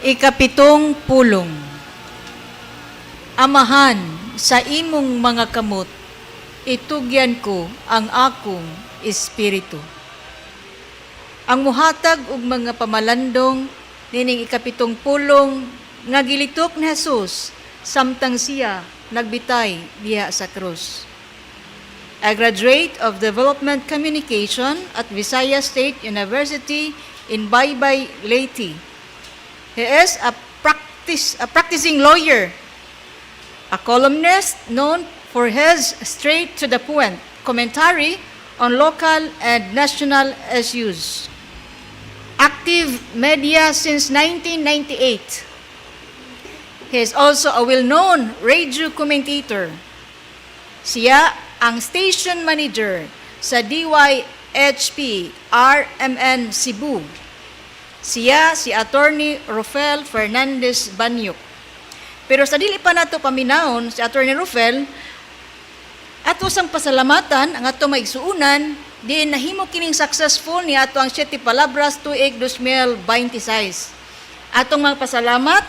Ikapitong pulong. Amahan, sa imong mga kamot, itugyan ko ang akong espiritu. Ang muhatag og mga pamalandong nining ikapitong pulong nga gilitok ni Jesus samtang siya nagbitay diha sa krus. A graduate of Development Communication at Visayas State University in Baybay, Leyte. He is a practicing lawyer, a columnist known for his straight to the point commentary on local and national issues. Active media since 1998. He is also a well-known radio commentator. Siya ang station manager sa DYHP RMN Cebu. Siya si Attorney Rufel Fernandez Banyok. Pero sa dili pa nato paminawon si Attorney Rufel, ato sang pasalamatan ang ato maigsuunan diin nahimo kining successful ni ato ang Siete Palabras tuig 2026. Atong mga pasalamat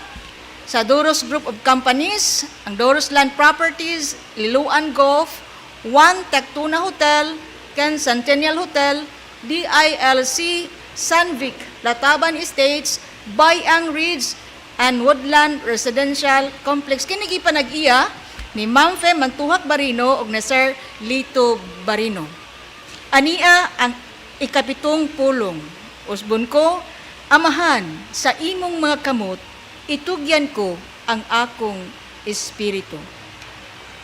sa Doros Group of Companies, ang Doros Land Properties, Liloan Golf, One Tectona Hotel, Ken Centennial Hotel, DILC, Sanvic, Lataban Estates, Bayang Ridge, and Woodland Residential Complex. Kini gipanag-iya ni Ma'am Fe Mantuhak Barino ug ni Sir Lito Barino. Ania ang ikapitong pulong. Usbon ko, Amahan, sa imong mga kamot, itugyan ko ang akong espiritu.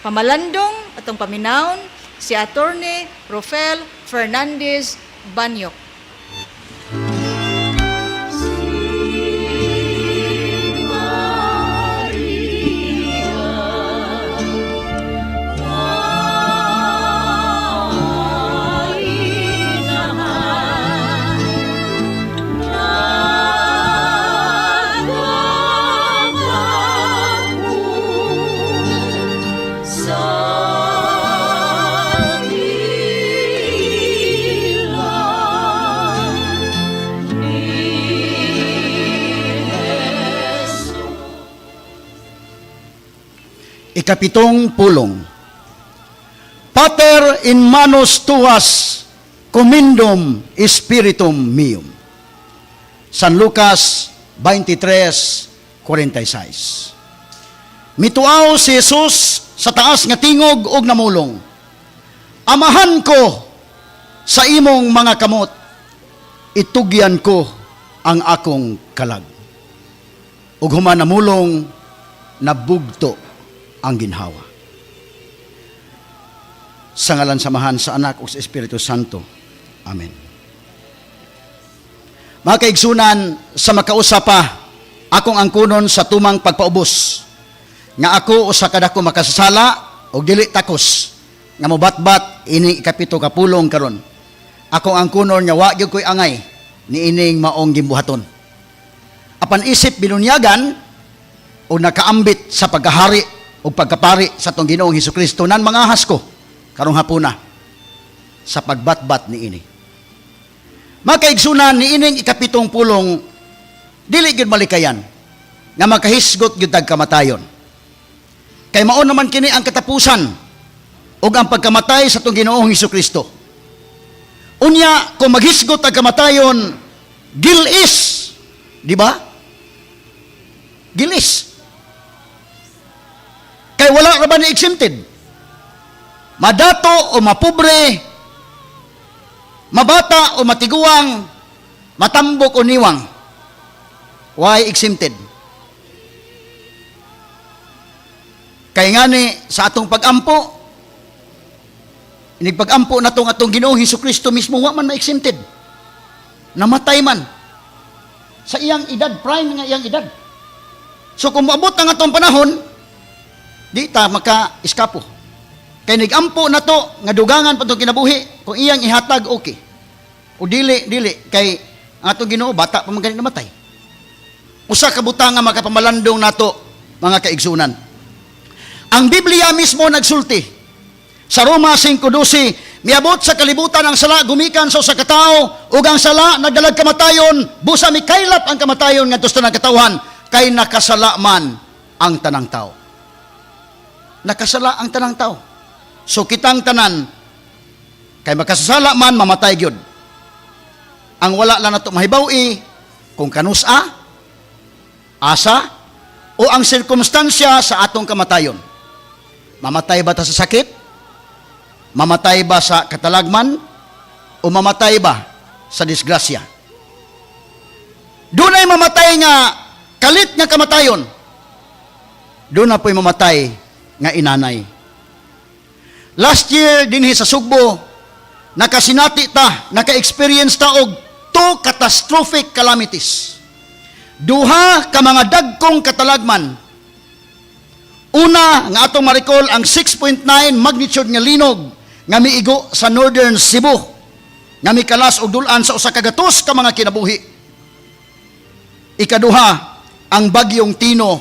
Pamalandong atong paminawon si Attorney Rofel Fernandez Banyok. Ikapitong pulong. Pater, in manos tuas commendum spiritum meum. San Lucas 23:46. Mituaw si Jesus sa taas nga tingog og namulong, "Amahan ko, sa imong mga kamot itugyan ko ang akong kalag." Ug human namulong, nabugto ang ginhawa. Sa ngalan sa Amahan, sa Anak ug sa Espiritu Santo. Amen. Mga kaigsunan, sa makausa pa, akong angkunon sa tumang pagpaubos nga ako usa ka dako makasasala og dili takos nga mobatbat ining ikapito ka pulong karon. Akong angkunon nga wa gyud ko'y angay niining maong gimbuhaton. Apan isip binunyagan o nakaambit sa pagkahari o pagkapari sa atong Ginoong Hesukristo, nan mangahas ko karong hapuna sa pagbatbat niini. Mga kaigsunan, niining ikapitong pulong, dili gyud malikayan nga makahisgot gyud tag kamatayon. Kay mao naman kini ang katapusan ug ang pagkamatay sa atong Ginoong Hesukristo. Unya kung maghisgot ang kamatayon, gilis, di ba? Gilis. Kay wala ra ba ni exempted? Madato o mapobre, mabata o matiguang, matambok o niwang. Why exempted? Kay ngani sa atong pag-ampo, inig pag-ampo na atong atong Ginoong Hesus Kristo mismo wa man ma-exempted. Namatay man sa iyang edad, prime nga iyang edad. So kung moabot ang atong panahon, di ta maka-eskapo. Kay nigampo na to nga dugangan pa itong kinabuhi, kung iyang ihatag, okay. O dili, dili kay ang atong Ginoo bata pa man gani namatay. Usa ka butang nga makapamalandong nato, mga kaigsunan. Ang Biblia mismo nagsulti. Sa Roma 5:12, miabot sa kalibutan ang sala gumikan sa usa ka tawo, ug ang sala nagdalag kamatayon, busa mikaylap ang kamatayon ngadto sa tanang katawhan. Kay nakasala man ang tanang tao. Nakasala ang tanang tao. So kitang tanan, kay makasasala man, mamatay gyud. Ang wala lang nato mahibaw-i kung kanusa, asa, o ang sirkumstansya sa atong kamatayon. Mamatay ba ta sa sakit? Mamatay ba sa katalagman? O mamatay ba sa disgrasya? Dunay mamatay nga kalit nga kamatayon. Duna po'y mamatay nga inanay. Last year dinhi sa Sugbo, nakasinati ta, naka-experience ta og two catastrophic calamities. Duha ka mga dagkong katalagman. Una nga atong ma-recall, ang 6.9 magnitude nga linog nga miigo sa Northern Cebu nga mikalas og dul-an sa 100 ka mga kinabuhi. Ikaduha, ang bagyong Tino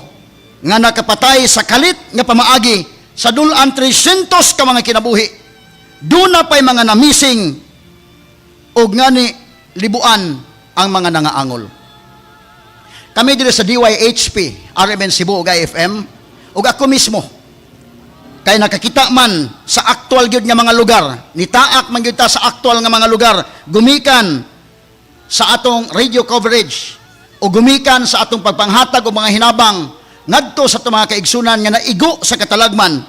nga nakapatay sa kalit nga pamaagi sa dul-an 300 ka mga kinabuhi. Duna pa'y mga namising og ngani libuan ang mga nangaangol. Kami diri sa DYHP, RMN Cebu ug IFM, ug ako mismo kay nakakita man sa aktual gyud nga mga lugar, nitaak man gyud ta sa aktual nga mga lugar gumikan sa atong radio coverage o gumikan sa atong pagpanghatag og mga hinabang ngadto sa atong mga kaigsunan nga naigo sa katalagman.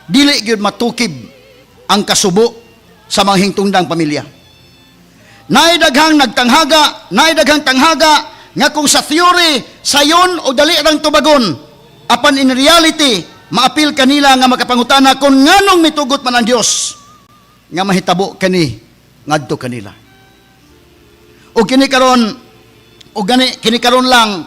Dili gyud matukib ang kasubo sa mga hingtungdang pamilya. Naay daghang nagtanghaga, naay daghang tanghaga nga kung sa theory sayon o dali rang tubagon, apan in reality maapil kanila nga makapangutana kung nganong mitugot man ang Dios nga mahitabo kani ngadto kanila. O kini karon, o gani kini karon lang,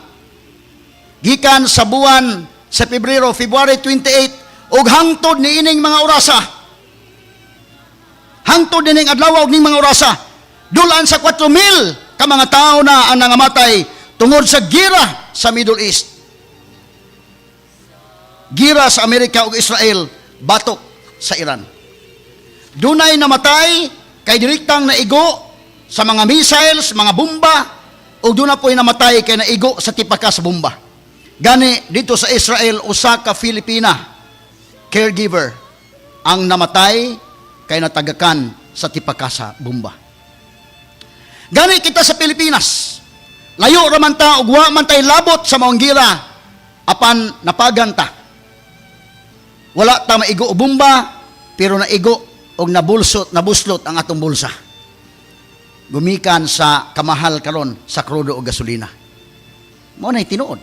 gikan sa buwan sa Pebrero, February 28, ug hangtod niining mga orasa, hangtod nining adlaw ug ning mga orasa, dulaan sa 4,000 ka mga tao na ang nangamatay tungod sa gira sa Middle East. Gira sa Amerika ug Israel batok sa Iran. Dunay namatay kay direktang naigo sa mga missiles, mga bomba, ug duna po'y namatay kay naigo sa tipaka sa bomba. Gani dito sa Israel, usa ka Filipina caregiver ang namatay kay natagakan sa tipaka sa bomba. Gani kita sa Pilipinas, layo ra man ta ug wa man tay labot sa maong gira, apan napagan ta. Wala ta maigo og bomba, pero naigo og nabulsot, nabuslot ang atong bulsa gumikan sa kamahal karon sa krudo o gasolina. Mao nay tinuod.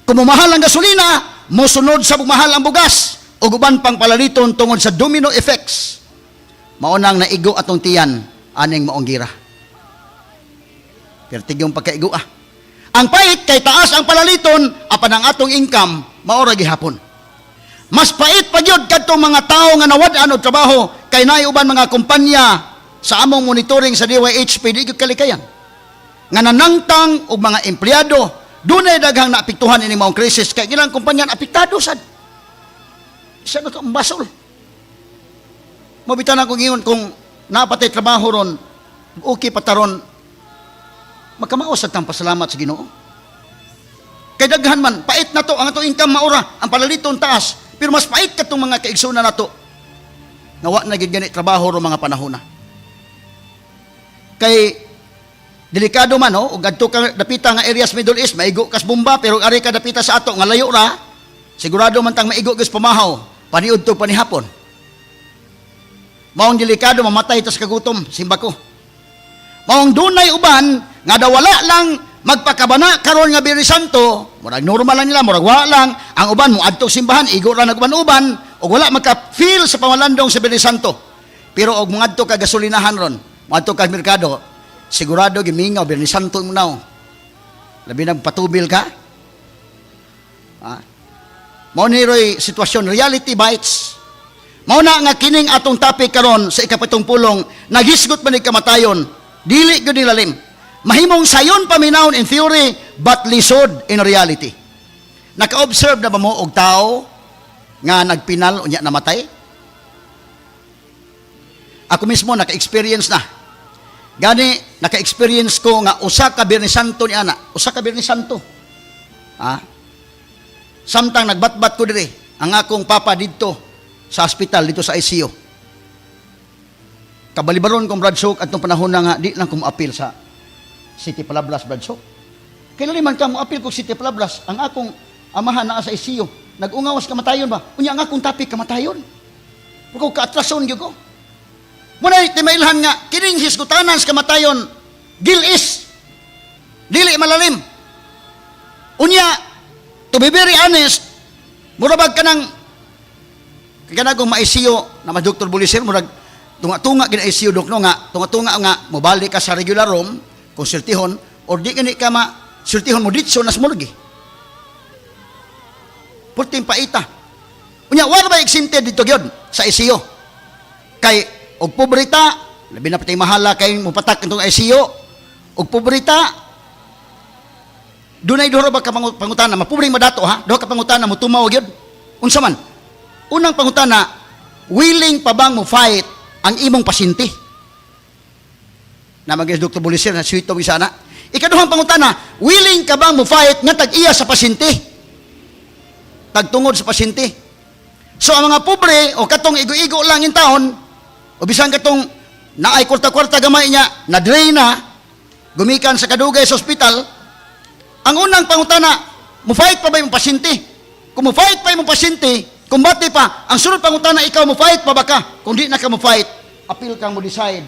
Kung mumahal ang gasolina, mosunod sa bumahal ang bugas o uban pang palaliton tungod sa domino effects. Mao nang naigo atong tiyan aning maong gira. Pero tigyong pagkaigo ah. Ang pait kay taas ang palaliton apan ang atong income mao ra gihapon. Mas pait pa gyud kadtong mga tawo nga nawad-an og trabaho kay naay uban mga kumpanya sa among monitoring sa DYHP, di gyud kalikayan nga nanangtang og mga empleyado. Dunay daghang naapektuhan ini maong krisis kay ilang kumpanya apektado sad. Isa na ka basol. Mabita na kong ingon, kung napatay trabaho ron, okay pa taron, makamao sad tang pasalamat sa Ginoo. Kay daghan man, pait na to ang atong income maura, ang palaliton taas, pero mas pait katong mga kaigsunan nato nga wa na gid gani trabaho ro mga panahon na. Kay delikado man, no, ug adto ka dapita nga areas Middle East, maigo kas bomba, pero ari ka dapita sa ato nga layo ra, sigurado man tang maigo gyud pamahaw, paniudto panihapon. Maong delikado mamatay tas kagutom, simba ko. Maong dunay uban nga daw wala lang magpakabana karon nga Biyernes Santo, murag normal lang nila, murag wala lang. Ang uban mo adto simbahan, igo ra nag-uban-uban, ug wala maka-feel sa pamalandong sa Biyernes Santo. Pero og moadto ka gasolinahan ron, moadto ka merkado, sigurado gimingaw Biyernes Santo mo now. Labi nang patubil ka. Ah. Mao ni roy sitwasyon, reality bites. Mao na nga kining atong topic karon sa ikapitong pulong, naghisgot man ni kamatayon, dili gyud nilalim. Mahimong sayon paminawon in theory, but lisod in reality. Naka-observe na ba mo og tao nga nagpinal unya namatay? Ako mismo naka-experience na. Gani naka-experience ko nga usa ka Biyernes Santo ni ana, usa ka Biyernes Santo. Ha? Samtang nagbatbat ko diri, ang akong papa didto sa hospital, dito sa ICU. Kabalibaron kong Brad Sok atong panahon na nga di lang ko moapil sa City Palablas, Brad Sok. Kailan man ka moapil ko City Palablas, ang akong amahan naa sa ICU. Nag-ungawas kamatayon ba? Unya ang akong topic kamatayon. Kung kaatrason gyud ko. Muna timailhan nga kining hisgutanan sa kamatayon gilis, dili malalim. Unya, to be very honest, mura bag kanang kanang kung ma-ICU na mas Dr. Buliser, murag tunga-tunga gina ICU, dok, no, nga tunga-tunga nga mobalik ka sa regular room kung sultihon or di gani ka ma sultihon mo ditso nas morgue. Pulting paita. Unya, wala ba exempted dito gyud sa ICU? Kay og pobreta, labi na pati mahala kay mopatak itong ICU, og pobreta, dunay duha ba ka pangutana, mapobreng madato ha, duha ka pangutana mo tumaw gyud. Unsa man? Unang pangutana, willing pa bang mo fight ang imong pasyente? Na mag Dr. Buliser na sweet to sana. Ikaduhang pangutana, willing ka bang mo fight nga tag-iya sa pasyente? Tagtungod sa pasyente. So ang mga pobre o katong igo-igo lang yung taon, o bisan katong naay kwarta-kwarta gamay niya, na drain na, gumikan sa kadugay sa ospital, ang unang pangutana, mo fight pa ba yung pasyente? Kung mo fight pa yung pasyente, kumbate pa, ang sunod pangutana, ikaw mo fight pa ba ka? Kung di na ka mo fight, apil kang mo decide.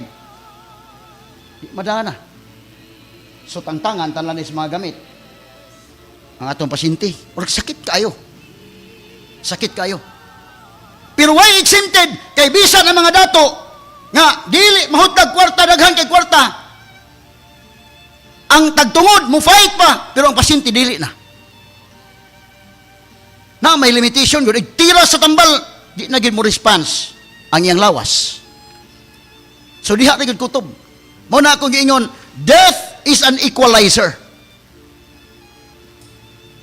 Di madana. So tangtangan, tanlan sa mga gamit. Ang atong pasyente, or sakit kayo. Sakit kayo. Pero why exempted? Kay bisan ang mga dato nga dili mahutag kwarta, daghan kay kwarta. Ang tagtungod mo fight pa, pero ang pasyente dili na. Na may limitation gyud, tira sa tambal, di na gyud mo response ang iyang lawas. So diha na gyud kutob. Mao na akong giingon, death is an equalizer.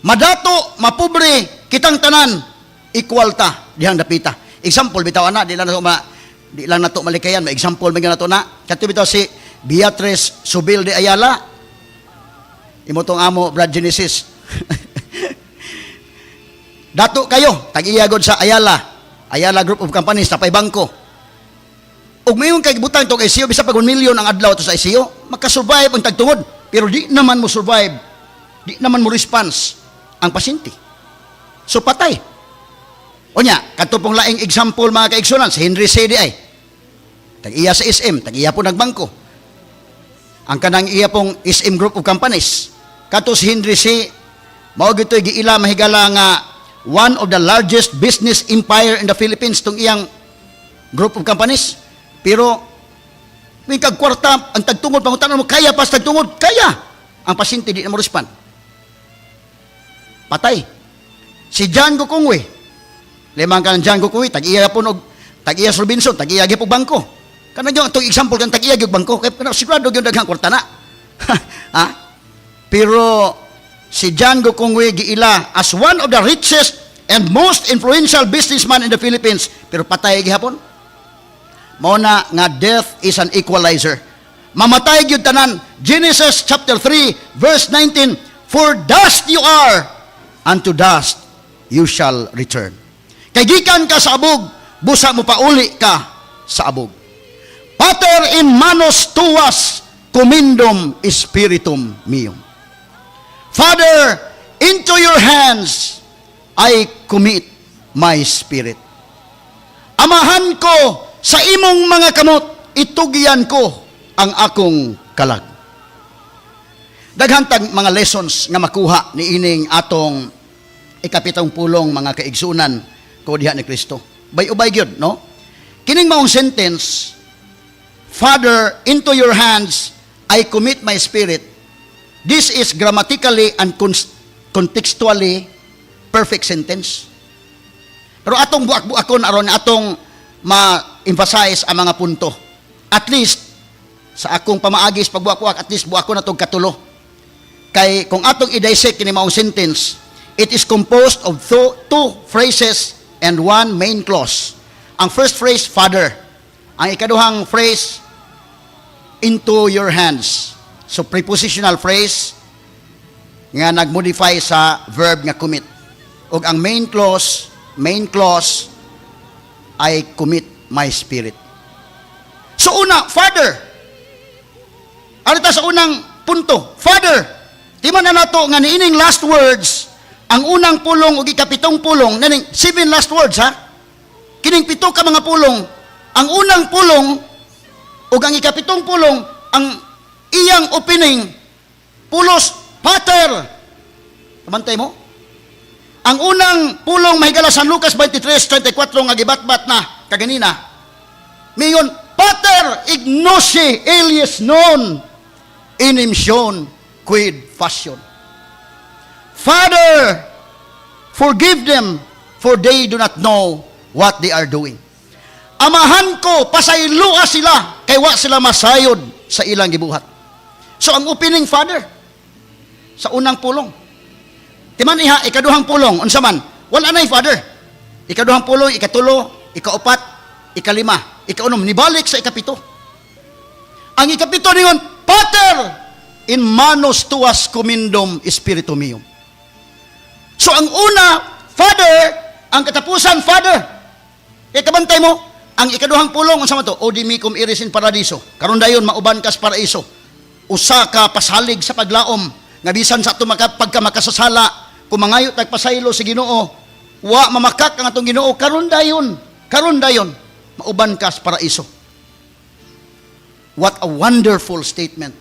Madato, mapobre, kitang tanan, equal ta dihang dapita. Example bitaw ana, di lang nato malikayan, ma example man nato na. Kato bitaw si Beatrice Subil de Ayala. Imo tong amo, Brad Genesis. Dato kayo, tag-iya god sa Ayala. Ayala Group of Companies, napay bangko. Ug mayon kay butang to kay ICU, bisa pag 1 million ang adlaw to sa ICU, makasurvive ang tagtungod. Pero di naman mo survive, di naman mo response ang pasyente. So patay. Unya, kadto pong laing example, mga kaigsunan, si Henry Sy diay. Tag-iya sa SM, tag-iya po nagbangko. Ang kanang iya pong SM Group of Companies. Kato si Henry Sy, mao gito'y giila mahigala nga one of the largest business empire in the Philippines tong iyang group of companies. Pero may kag kwarta ang tagtungod, pangutana mo, kaya pa sa tagtungod? Kaya. Ang pasyente di na mo respond. Patay. Si John Gokongwei. Limang ka ng John Gokongwei, tag-iya po og tag-iya sa Robinson, tag-iya gyud po bangko. Kanang yung atong example kan tag-iya gyud bangko kay kana sigurado gyud daghang kwarta na. Ha? Pero si John Gokongwei giila as one of the richest and most influential businessman in the Philippines, pero patay gihapon. Mao na nga death is an equalizer. Mamatay gyud tanan. Genesis chapter 3 verse 19, "For dust you are, and to dust you shall return." Kay gikan ka sa abog, busa mo pauli ka sa abog. "Pater, in manos tuas commendum spiritum meum." Father, into your hands I commit my spirit. Amahan ko, sa imong mga kamot, itugyan ko ang akong kalag. Daghan tag mga lessons nga makuha ni ining atong ikapitong pulong, mga kaigsunan ko diha ni Kristo. Bay-ubay gyud, no? Kining maong sentence, "Father, into your hands I commit my spirit." This is grammatically and contextually perfect sentence. Pero atong buak-buakon aron atong ma-emphasize ang mga punto. At least sa akong pamaagis pagbuak-buak, at least buakon natong katulo. Kay kung atong i-dissect kini maong sentence, it is composed of two phrases and one main clause. Ang first phrase, "Father." Ang ikaduhang phrase, "into your hands." So prepositional phrase, nga nagmodify sa verb nga commit. Ug ang main clause, "I commit my spirit." So una, Father. Ano ta sa unang punto? Father. Timan na nato nga niining last words, ang unang pulong ug ikapitong pulong, naning seven last words, ha? Kining pito ka mga pulong, ang unang pulong ug ang ikapitong pulong, ang iyang opening pulos Pater. Kamantay mo? Ang unang pulong mahigala sa Lucas 23:34 nga gibatbat na kaganina. Mingon, "Pater ignosi illis non enim quid faciunt." Father, forgive them, for they do not know what they are doing. Amahan ko, pasayloa sila, kay wa sila masayod sa ilang gibuhat. So ang opening, Father, sa unang pulong. Timan iha, ikaduhang pulong, unsa man, wala na yung Father. Ikaduhang pulong, ikatulo, ikaupat, ikalima, ikaunom, nibalik sa ikapito. Ang ikapito ningon, "Pater, in manos tuas commendum spiritum meum." So ang una, Father, ang katapusan, Father. Kaya kabantay mo, ang ikaduhang pulong, unsa man to? "Hodie mecum eris in paradiso." Karon dayon mauban kas paraiso. Usa ka pasalig sa paglaom nga bisan sa ato maka, pagka makasasala, kung mangayo tag pasaylo sa Ginoo, wa mamakak ang atong Ginoo karon dayon mauban kas paraiso. What a wonderful statement.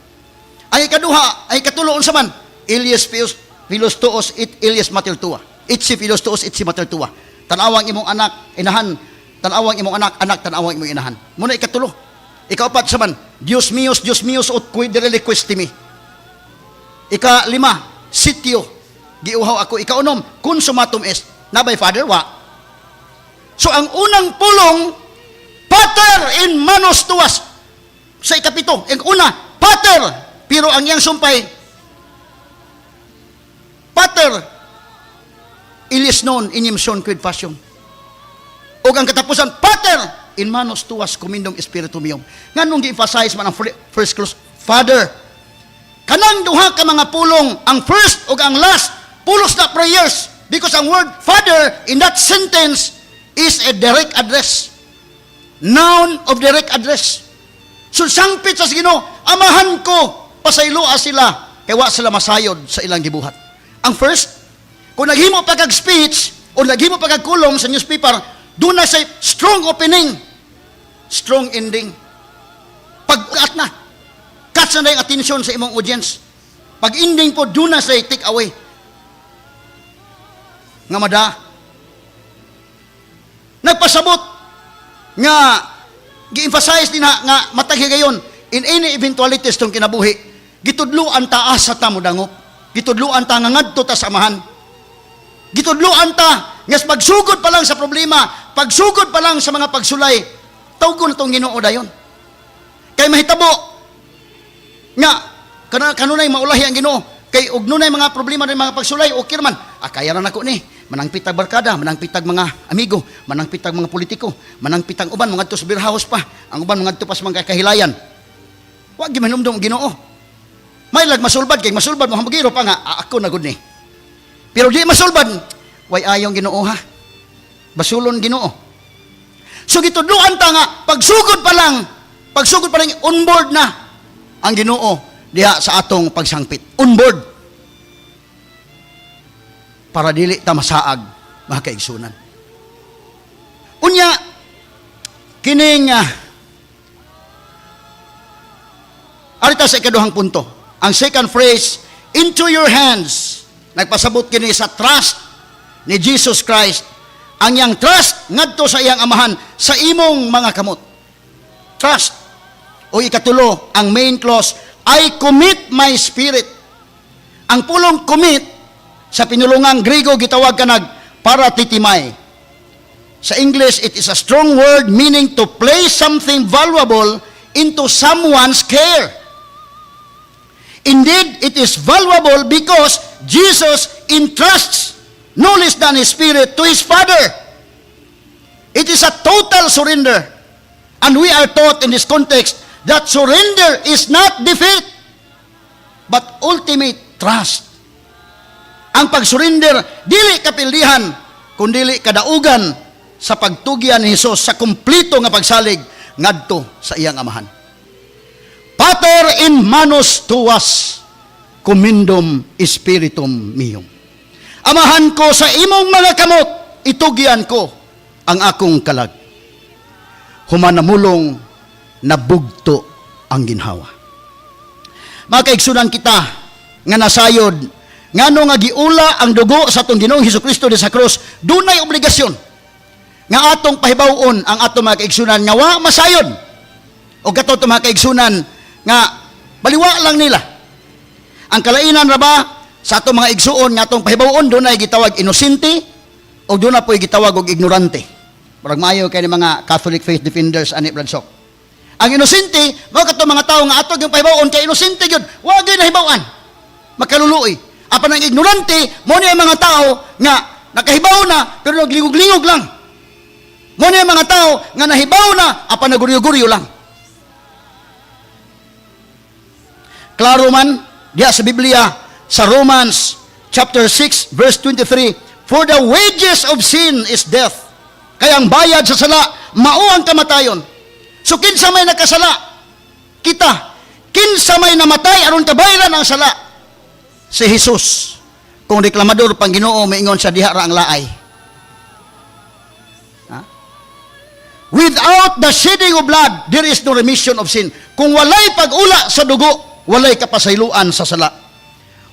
Ang ikaduha, ay ikatulo, unsa man? "Illius filius tuus et illius mater tua. Ecce filius tuus, ecce mater tua." Tanawang imong anak, inahan, tanawang imong anak, anak, tanawang imong inahan. Muna ikatulo. Ikaapat sa man, "Dios mios, Dios mios, ut quid reliquisti me?" Ika lima, "Sitio," giuhaw ako. Ikaunom, "Consummatum est." Naa bay Father? Wa. So ang unang pulong, "Pater in manos tuas." Sa ikapito, ang una, Pater, pero ang iyang sumpay, "Pater, illis non enim scion quid faciunt." O ang katapusan, "Pater, in manos tuas commendum spiritum meum." Nganong gi-emphasize man ang first clause, Father? Kanang duha ka mga pulong, ang first ug ang last, pulos na prayers. Because ang word Father in that sentence is a direct address. Noun of direct address. So sangpit sa Ginoo, "Amahan ko, pasayloa sila, kay wa sila masayod sa ilang gibuhat." Ang first, kung naghimo pa kag speech o naghimo pa kag kulong sa newspaper, duna say strong opening, strong ending. Pag-at na, catch na yung attention sa imong audience. Pag ending po, duna say take away. Nga mada. Nagpasabot nga gi-emphasize din na nga matag higayon, in any eventualities tong kinabuhi, gitudluan ta asa ta modangop, gitudluan ta nga ngadto ta sa Amahan, gitudluan ta nga sa pagsugod pa lang sa problema, pagsugod pa lang sa mga pagsulay, tawgon na tong Ginoo dayon, kay mahitabo nga kanunay maulahi ang Ginoo, kay og nunay mga problema ng mga pagsulay, okay man, ah, kaya ra nako ni, manangpitag barkada, manangpitag mga amigo, manangpitag mga politiko, manangpitag uban mangadto sa beer house pa, ang uban mangadto pa sa mga kahilayan. Wa gyud mahinumdum ang Ginoo. May lag masulbad, kay masulbad mo hamugiro pa nga, ah, ako na gud ni. Pero di masulbad, way ayong Ginoo ha, basulon Ginoo. So gitudluan ta nga pagsugod pa lang, on board na ang Ginoo diha sa atong pagsangpit. On board. Para dili ta masaag, mga kaigsunan. Unya kining arita sa ikaduhang punto. Ang second phrase, "into your hands," nagpasabot kini sa trust ni Jesus Christ. Ang iyang trust ngadto sa iyang Amahan, sa imong mga kamot. Trust. O ikatulo, ang main clause, "I commit my spirit." Ang pulong commit sa pinulungang Griego gitawag kanag paratitimai. Sa English, it is a strong word meaning to place something valuable into someone's care. Indeed, it is valuable because Jesus entrusts no less than His spirit to His Father. It is a total surrender. And we are taught in this context that surrender is not defeat, but ultimate trust. Ang pagsurrender dili kapildihan kundili kadaugan sa pagtugyan ni Hesus sa kumpleto nga pagsalig ngadto sa iyang Amahan. "Pater, in manus tuas commendum spiritum meum." Amahan ko, sa imong mga kamot itugyan ko ang akong kalag. Human namulong, nabugto ang ginhawa. Mga kaigsunan, kita nga nasayod ngano nga giula ang dugo sa atong Ginoong Hesus Kristo sa krus, dunay obligasyon nga atong pahibaw-on ang atong mga kaigsunan nga wa masayod o kato mga kaigsunan nga baliwa lang nila. Ang kalainan ra ba sa atong mga igsuon nga atong pahibaw-on, dunay gitawag inosente o duna po'y gitawag og ignorante. Murag maayo kay ni mga Catholic faith defenders ani, Brad Sok. Ang inosente mao kato mga tawo nga ato yung pahibaw-on kay inosente gyud, wa gyud nahibaw-an, makaluluoy. Apan ang ignorante, mao ni ang mga tao nga nakahibaw na pero naglingog-lingog lang. Mao ni ang mga tao nga nahibaw na apan naguryo-guryo lang. Klaro man diya sa Biblia sa Romans chapter 6 verse 23, "For the wages of sin is death." Kaya ang bayad sa sala mao ang kamatayon. So kinsa may nakasala? Kita. Kinsa may namatay aron kabayaran ang sala? Si Jesus. Kung reklamador pang Ginoo, maingon sa diha ra ang laay. Ha? Without the shedding of blood, there is no remission of sin. Kung walay pag-ula sa dugo, walay kapasayloan sa sala.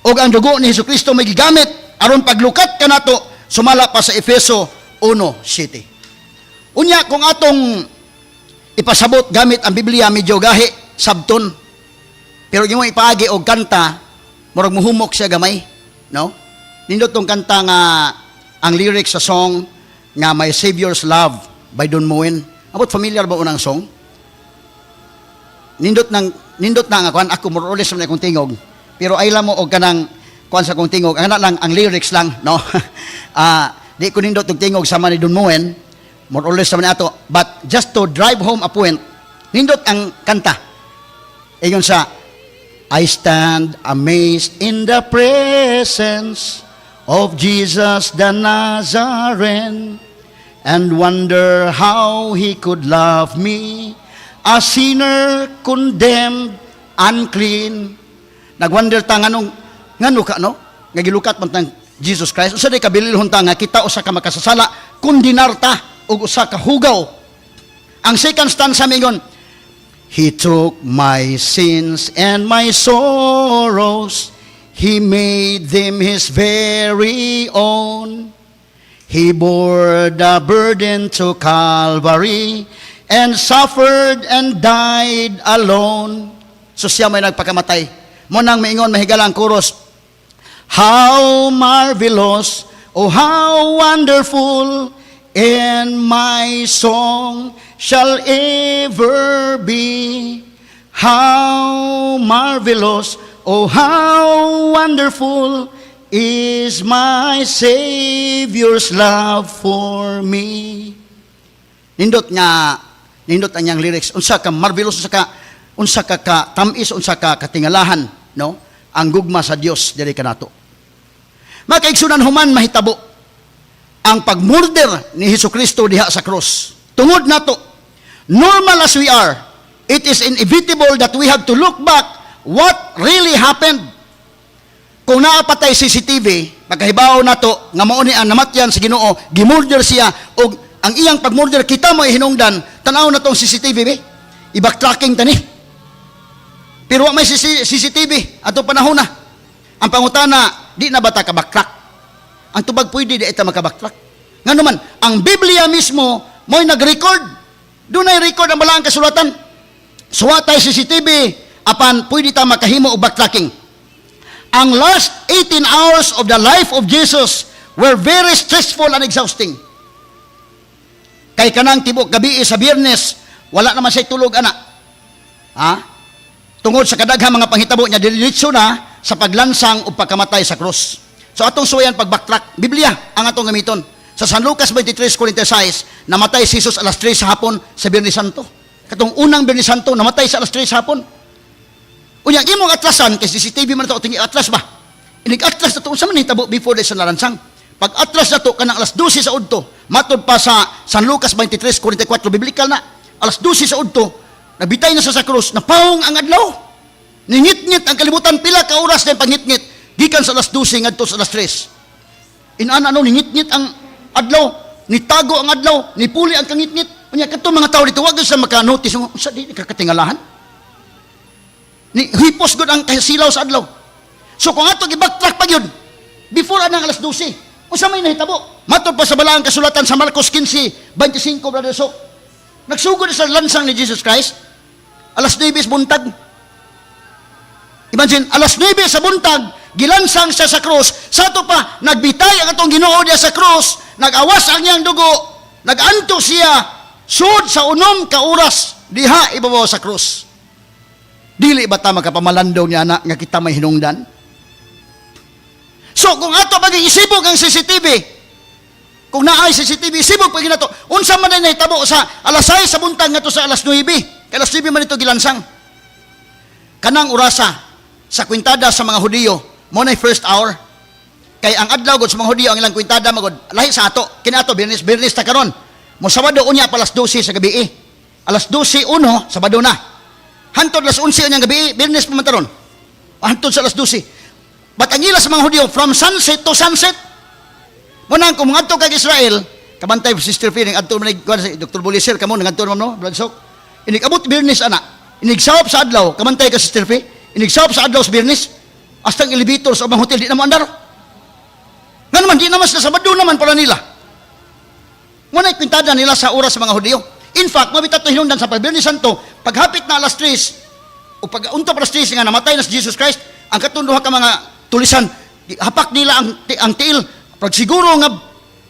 Og ang dugo ni Hesus Kristo may gigamit aron paglukat kanato sumala pa sa Efeso 1:7. Unya kung atong ipasabot gamit ang Biblia, medyo gahi sabton. Pero yung ipaagi og kanta, murag muhumok siya gamay, no? Nindot tong kanta nga ang lyrics sa song nga "My Savior's Love" by Don Moen. Abot familiar ba unang song? Nindot nang nindot na nga kuan ako, more or less man akong tingog. Pero ay mo og kanang kuan sa akong tingog, ang lang ang lyrics lang, no? Di ko nindot og tingog sama ni Don Moen, more or less naman ato, but just to drive home a point, nindot ang kanta. Ingon sa, "I stand amazed in the presence of Jesus the Nazarene and wonder how he could love me, a sinner condemned unclean." Nagwonder ta nganong ngano ka, no? Nga gilukat man tang Jesus Christ. Usa day kabililhon ta nga kita usa ka makasasala, kondenar ta og usa ka hugaw. Ang second stanza mingon, "He took my sins and my sorrows. He made them His very own. He bore the burden to Calvary and suffered and died alone." So siya may nagpakamatay. Mao nang maingon mahigala ang chorus, "How marvelous, oh how wonderful, and my song shall ever be. How marvelous, oh how wonderful is my Savior's love for me." Nindot nga, nindot ang iyang lyrics. Unsa ka marvelous, unsa ka tamis, unsa ka katingalahan, no? Ang gugma sa Dios diri kanato. Mga kaigsunan, human mahitabo ang pagmurder ni Hesus Kristo diha sa cross tungod nato, normal as we are, it is inevitable that we have to look back what really happened. Kung naa pa tay CCTV, pagkahibaw nato nga mao ni ang namatyan sa Ginoo, gimurder siya og ang iyang pagmurder kita mo hinungdan, tan-aw na tong CCTV be. I-backtracking tani. Pero wa may CCTV ato panahon na. Ang pangutana, di na ba ta ka-backtrack? Ang tubag, pwede di ita maka-backtrack. Ngano man, ang Biblia mismo mo'y nag-record. Dunay record ang balaang kasulatan. So wa tay CCTV apan pwede ta makahimo og backtracking. Ang last 18 hours of the life of Jesus were very stressful and exhausting. Kay kanang tibok gabi sa Biyernes, wala naman siya tulog ana. Ha? Tungod sa kadaghang mga panghitabo niya, diretso na sa paglansang o pagkamatay sa krus. So atong suwayan pag-backtrack, Biblia ang atong gamiton. Sa San Lucas 23:46, namatay si Jesus alas 3 sa hapon sa Biyernes Santo. Katong unang Biyernes Santo, namatay sa alas 3 sa hapon. Unya, imong atrasan, kay CCTV man ito, tingi atras ba? Inig atras na to, unsa man nahitabo before sa nalansang? Pag atras na to, kanang alas 12 sa udto, matod pa sa San Lucas 23:44, biblical na, alas 12 sa udto, nabitay na siya sa krus, napawong ang adlaw. Ningit-ngit ang kalibutan, pila ka oras na yung pangit-ngit, gikan sa alas 12 ngadto sa alas 3. Inana ano, ningit-ngit ang adlaw, nitago ang adlaw, nipuli ang kangit-ngit. Unya kadto mga tao dito, wag sa maka-notice, unsa di kakatingalahan? Ni hipos gud ang kasilaw sa adlaw. So kung ato gi-backtrack pa gyud, before anang alas 12, unsa may nahitabo? Matod pa sa balaang kasulatan sa Marcos 15:25, Brother So. Nagsugod sa lansang ni Jesus Christ, alas 9 sa buntag. Imagine, alas 9 sa buntag, gilansang siya sa krus. Sa ato pa, nagbitay ang atong Ginoo diya sa krus, nag-awas ang iyang dugo, nag-anto siya, sud sa 6 ka oras, diha ibabaw sa krus. Dili ba ta makapamalandong niya na nga kita may hinungdan? So kung ato paging isibog ang CCTV, kung naay CCTV, isibog pag nato, unsa man na nahitabo sa alas 6 sa buntag ngadto sa alas 9? Kay alas 9 man ito gilansang. Kanang orasa sa kwintada sa mga Hudiyo, mo na first hour. Kay ang adlaw gud sa mga Hudiyo, ang ilang kwintada magod lahi sa ato. Kini ato Biyernes, Biyernes ta karon. Mo Sabado unya pa alas 12 sa gabi. Alas 12:01, Sabado na. Hantod alas 11 unyang gabi, Biyernes pa man taron. Hantod sa alas 12. But ang ila sa mga Hudiyo, from sunset to sunset. Mo nang kung ngadto kag Israel, kabantay Sister Feeling, adto man kuan si Dr. Buliser kamo ngadto man no, Brad Sok. Inig abot Biyernes ana. Inig sawop sa adlaw, kabantay ka, Sister Fe. Inig sawop sa adlaw sa Biyernes, hasta ang elevator sa ubang hotel di na mo andar. Nga naman di naman sila, Sabado naman pala nila. Mo na kwintada nila sa oras sa mga Hudiyo. In fact, mabita to hinungdan sa pag-Biyernes Santo, paghapit na alas 3, o pag unto alas 3 nga namatay na si Jesus Christ, ang katong duha ka mga tulisan, hapak nila ang tiil, pag siguro nga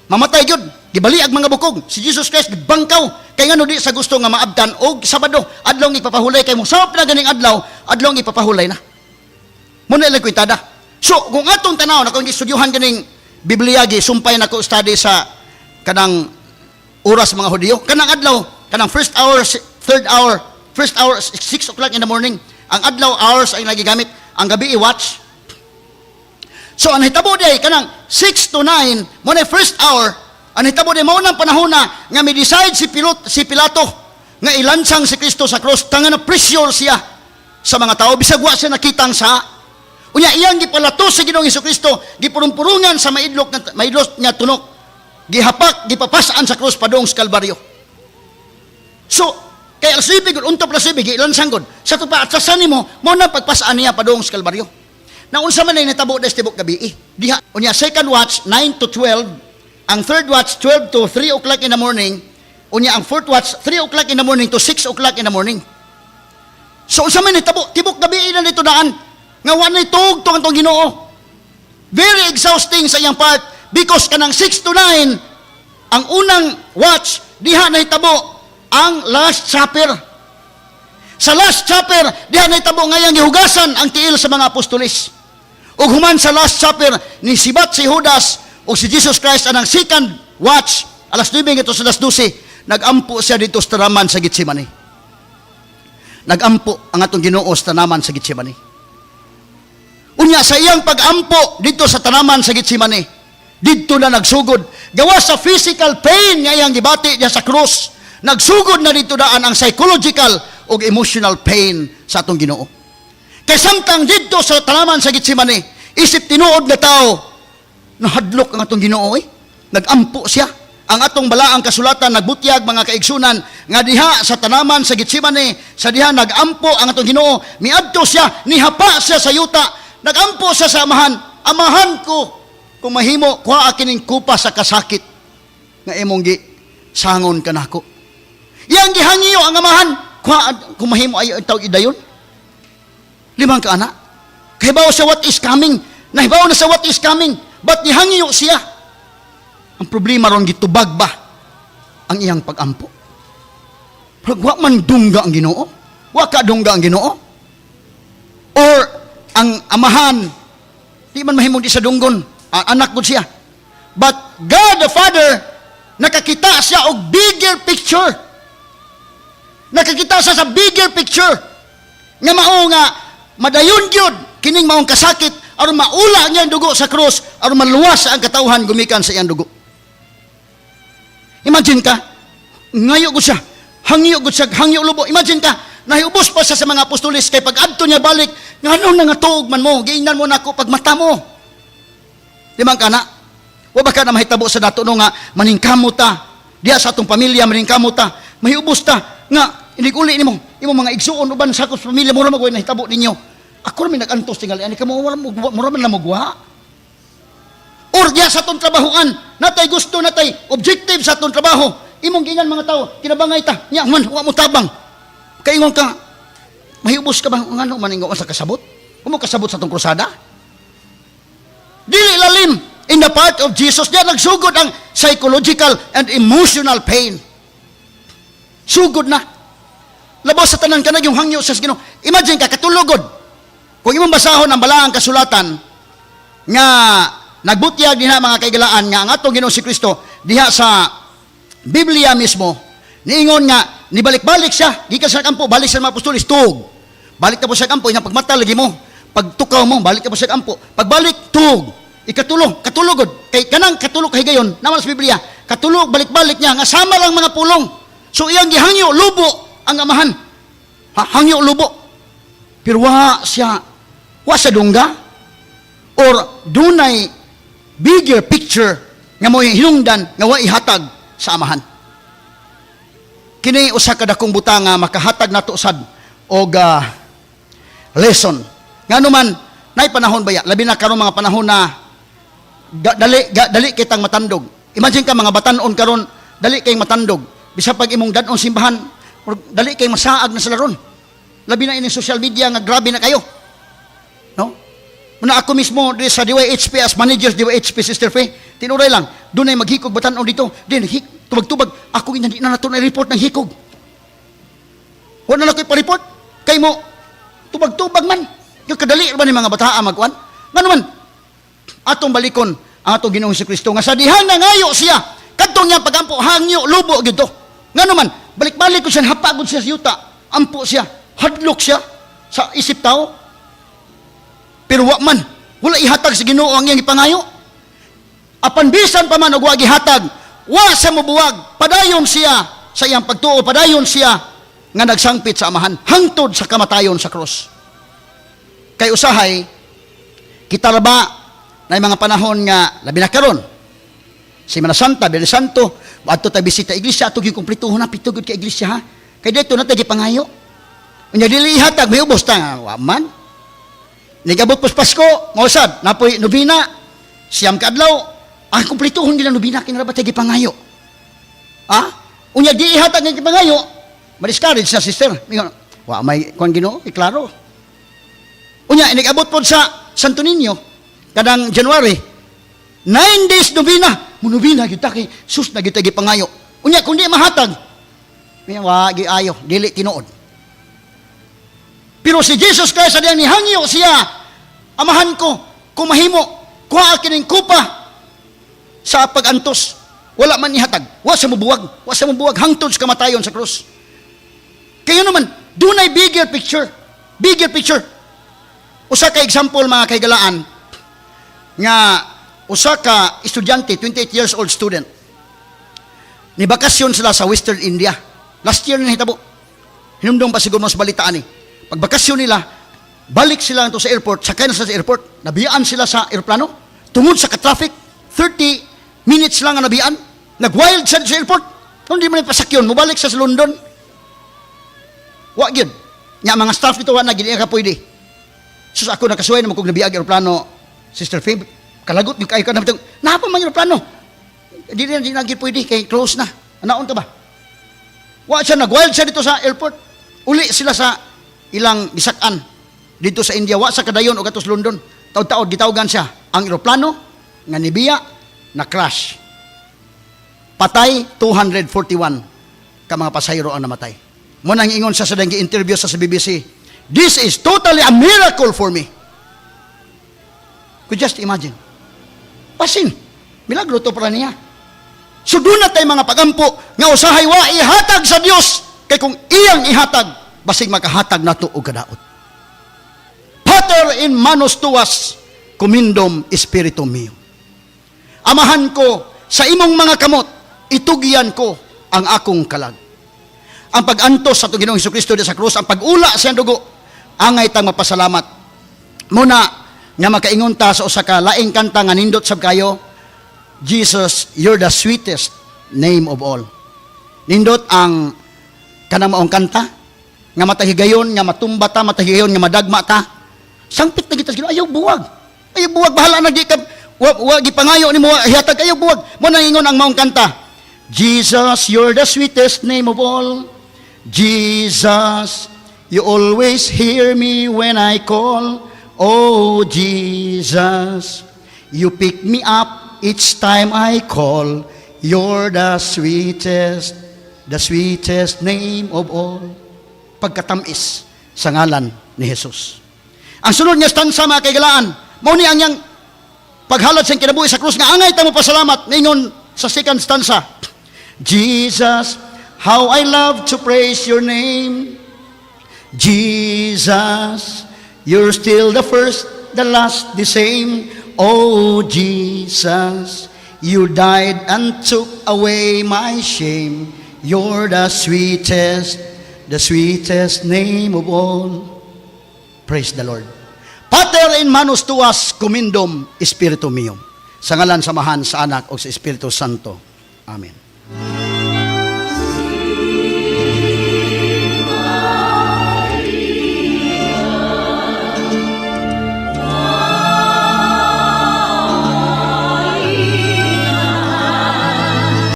mamatay gyud, gibali ang mga bukog. Si Jesus Christ gibangkaw kay ngano di sa gusto nga maabtan og Sabado, adlaw ipapahulay kay mo sawop na ganing adlaw, adlaw ipapahulay na. Mo na ilang kwintada. So, kung atong tanaw na kung gistudyuhan ganing Biblia, gi sumpay na ko study sa kanang oras mga Hudiyo, kanang adlaw, kanang first hour, third hour, first hour, 6 o'clock in the morning, ang adlaw hours ay nagigamit, ang gabi i-watch. So, ang hitabo day, kanang 6 to 9, mo na first hour, ang hitabo day, mao nang panahon na nga mi-decide si Pilato nga ilansang si Kristo sa cross, tanga na pressure siya sa mga tao, bisag wa siya nakitang sa. Unya iyang gipalato sa Ginoong Kristo, gipurong-purungan sa maidlok nga tunok. Gihapak, gipapas-an sa krus padung sa Kalbaryo. So, kay alas 9 gud, unto alas 9, gilansang gud. Sa to pa at sa nimo, mo na pagpas-an niya padung sa Kalbaryo. Na unsa man ay natabo des tibok gabi eh. Diha unya second watch 9 to 12, ang third watch 12 to 3 o'clock in the morning, unya ang fourth watch 3 o'clock in the morning to 6 o'clock in the morning. So unsa man nitabo tibok gabi na nito daan nga wa nay tuog tong atong Ginoo. Very exhausting sa iyang part because kanang 6 to 9 ang unang watch, diha nahitabo ang Last Supper. Sa Last Supper, diha nahitabo nga iyang gihugasan ang tiil sa mga apostoles. Ug human sa Last Supper, ni sibat si Judas ug si Jesus Christ anang second watch, alas 9 ngadto sa alas 12, nagampo siya dito sa tanaman sa Gethsemane. Nagampo ang atong Ginoo sa tanaman sa Gethsemane. Unya sa iyang pagampo dito sa tanaman sa Gethsemane, didto na nagsugod. Gawas sa physical pain nga iyang gibati niya sa krus, nagsugod na dito daan ang psychological ug emotional pain sa atong Ginoo. Kay samtang didto sa tanaman sa Gethsemane, isip tinuod nga tao, nahadlok ang atong Ginoo eh. Nagampo siya. Ang atong balaang kasulatan nagbutyag, mga kaigsunan, nga diha sa tanaman sa Gethsemane, sa diha nagampo ang atong Ginoo, miadto siya, nihapa siya sa yuta, nagampo siya sa Amahan, "Amahan ko, kung mahimo, kuha kining kupa sa kasakit nga imong gi sangon kanako." Iyang gihangyo ang Amahan, kuha kung mahimo ay tawag idayon. Limang ka ana. Kahibaw sa what is coming. Nahibaw na sa what is coming. But nihangyo siya. Ang problema ron, gitubag ba ang iyang pagampo? Pero wa man dungga ang Ginoo. Wa ka dungga ang Ginoo. Or ang Amahan di man mahimong di sa dunggon. Anak gud siya. But God the Father, nakakita siya og bigger picture. Nakakita siya sa bigger picture. Nga mao nga madayon gyud kining maong kasakit. aron maula ang iyang dugo sa krus, aron maluwas ang katawhan gumikan sa iyang dugo. Imagine ka, ngayo ko siya, hangyo ko siya, hangyo lubo. Imagine ka, nahiubos pa siya sa mga apostoles kay pag adto niya balik, ngano na nga tuog man mo, giingnan mo nako pag mata mo. Di man kana? Wa ba ka na mahitabo sa dato no nga maningkamot ta diha sa atong pamilya, maningkamot ta, mahiubos ta nga inig-uli nimo imong mga igsuon, uban sa akong pamilya, mura magoy nahitabo ninyo. Ako ra may nag-antos tingali ani kamo, wala mo, mura man na mogwa. Or diha sa atong trabahoan, natay gusto, natay objective sa atong trabaho, imong giingan mga tao, kinabangay ta nya man wa mo tabang, kaingon ka, mahiubos ka ba, ngano man ingon sa kasabot, mo kasabot sa atong krusada. Dili lalim in the part of Jesus. Diya nagsugod ang psychological and emotional pain. Sugod na. Labaw sa tanan ka na yung hangyo sa Ginoo. Imagine ka, katulogod. Kung imong basahon ang balaang kasulatan, nga nagbutyag diha, mga kaigalaan, nga ang atong Ginoo si Kristo diha sa Biblia mismo niingon nga nibalik-balik siya gikan sa kampo, balik sa mga apostoles, tuog. Balik ka po sa kampo, iyang pagmata lagi mo, pagtukaw mo, balik ka po sa kampo, pagbalik, tuog. Ikatulo, katulogod kay kanang katulog kay gayon naman sa Biblia, katulog, balik-balik niya nga sama lang mga pulong. So iyang gihangyo lubo ang Amahan, ha, hangyo lubo, pero wa siya, wa sa dungga or dunay bigger picture nga mo hinungdan nga wa ihatag sa Amahan. Kini usa ka dakong butang nga makahatag nato sad og lesson. Ngano man nay panahon baya, labi na karon mga panahon na dali kitang matandog. Imagine ka, mga batanon karon, dali kay matandog. Bisa pag imong dadon simbahan, or dali kay masaag na sila ron. Labi na ini social media nga grabe na kayo. No? Muna ako mismo di sa DYHP as manager sa DYHP, Sister Faye, tinuray lang, doon ay maghikog batanon dito, din hik, tubag-tubag, ako hindi na nato na report ng hikog. Wala na ko ipa-report. Kay mo, tubag-tubag man. Yung kadali ba ni mga bataa magkuan? Ngano man, atong balikon ang atong Ginoong Kristo nga sa dihang nangayo siya, kadtong niya pagampo, hangyo lubo gito. Ngano man, balik-balik ko siya, hapagod siya sa yuta, ampo siya, hadlok siya sa isip tao. Pero wa man, wala ihatag sa Ginoo ang iyang ipangayo. Apan bisan pa man og wa gihatag, wa sa mobuwag, padayon siya sa iyang pagtuo, padayon siya nga nagsangpit sa Amahan hangtod sa kamatayon sa krus. Kay usahay kita ra ba na mga panahon nga labi na karon Semana Santa, Biyernes Santo, adto ta bisita iglesia, ato gyud kumplituhon na pito gyud ka iglesia, ha. Kay dito na ta gipangayo. Unya dili ihatag, may ubos ta, wa man. Nigabot pos Pasko, mao sad, napoy nobina, 9 ka adlaw, ang kumplituhon gid ang nobina kay ba ta gipangayo. Ha? Unya di ihatag ang gipangayo, ma-discourage na, sister. Mingon, wa may kuan Ginoo, eh, klaro. Unya inigabot pod sa Santo Niño kadang January, 9 days nobina, munobina gyud ta kay sus na gyud ta gipangayo. Unya kung di mahatag, may wa giayo, dili tinuod. Pero si Jesus Christ sa diyang nihangyo siya, "Amahan ko, kung mahimo, kuha kining kupa sa pag-antos." Wala man ihatag. Wa sa mubuwag. Wa sa mubuwag hangtod sa kamatayon sa krus. Kaya naman, dunay bigger picture. Bigger picture. Usa ka example, mga kaigalaan, nga usa ka estudyante, 28 years old student, ni bakasyon sila sa Western India. Last year na hitabo. Hinumdum pa siguro mas balitaan ni. Pag bakasyon nila, balik sila nito sa airport, sakay na sila sa airport, nabiyaan sila sa aeroplano, tungod sa ka-traffic, 30 minutes lang ang nabiyaan, nag-wild sa airport, kung di man pasakyon, mubalik siya sa London. Wa gyud. Nya mga staff dito, wa na gid ka pwede. Sus, ako nakasuway naman kung nabiyag aeroplano, Sister Fabe, kalagot yung kayo ka na bitong, napa man aeroplano. Di na gid pwede kay close na. Anaon ka ba? Wa siya, nag-wild siya dito sa airport. Uli sila sa ilang gisak-an dito sa India. Wa sa kadayon og atos London. Taod-taod gitawgan siya. Ang eroplano nga nibiya na crash. Patay 241 ka mga pasahero ang namatay. Mo nang ingon sa interview sa BBC, "This is totally a miracle for me." Could just imagine. Pasin, milagro to para niya. So doon na tayo mga pagampo nga usahay wa ihatag sa Dios, kay kung iyang ihatag, basig makahatag nato og kadaot. Pater in manos tuas. commendum spiritum meum. Amahan ko, sa imong mga kamot, itugyan ko ang akong kalag. Ang pag-antos sa atong Ginoong Kristo sa krus, ang pag-ula sa iyang dugo, angay tang mapasalamat. Muna, nga makaingon ta sa usa ka laing kanta nga nindot sab kayo, "Jesus, you're the sweetest name of all." Nindot ang kanang maong kanta, nga matahigayon, nga matumba ta, matahigayon, nga madagma ta. Sangpit na kita sa Ginoo, ayaw buwag. Ayaw buwag, bahala na di ka, wa, gipangayo nimo, hihatag, ayaw buwag. Mo nang ingon ang maong kanta. "Jesus, you're the sweetest name of all. Jesus, you always hear me when I call. Oh, Jesus, you pick me up each time I call. You're the sweetest name of all." Pagkatamis sa ngalan ni Jesus. Ang sunod nga stanza, mga kaigalaan, mao ni ang iyang paghalad sa kinabuhi sa krus nga angay ta mo pasalamat, ningon sa second stanza. "Jesus, how I love to praise your name. Jesus, you're still the first, the last, the same. Oh, Jesus, you died and took away my shame. You're the sweetest name of all." Praise the Lord. Pater, in manus tuas commendum spiritum meum. Sa ngalan sa Amahan, sa Anak, o sa Espiritu Santo. Amen.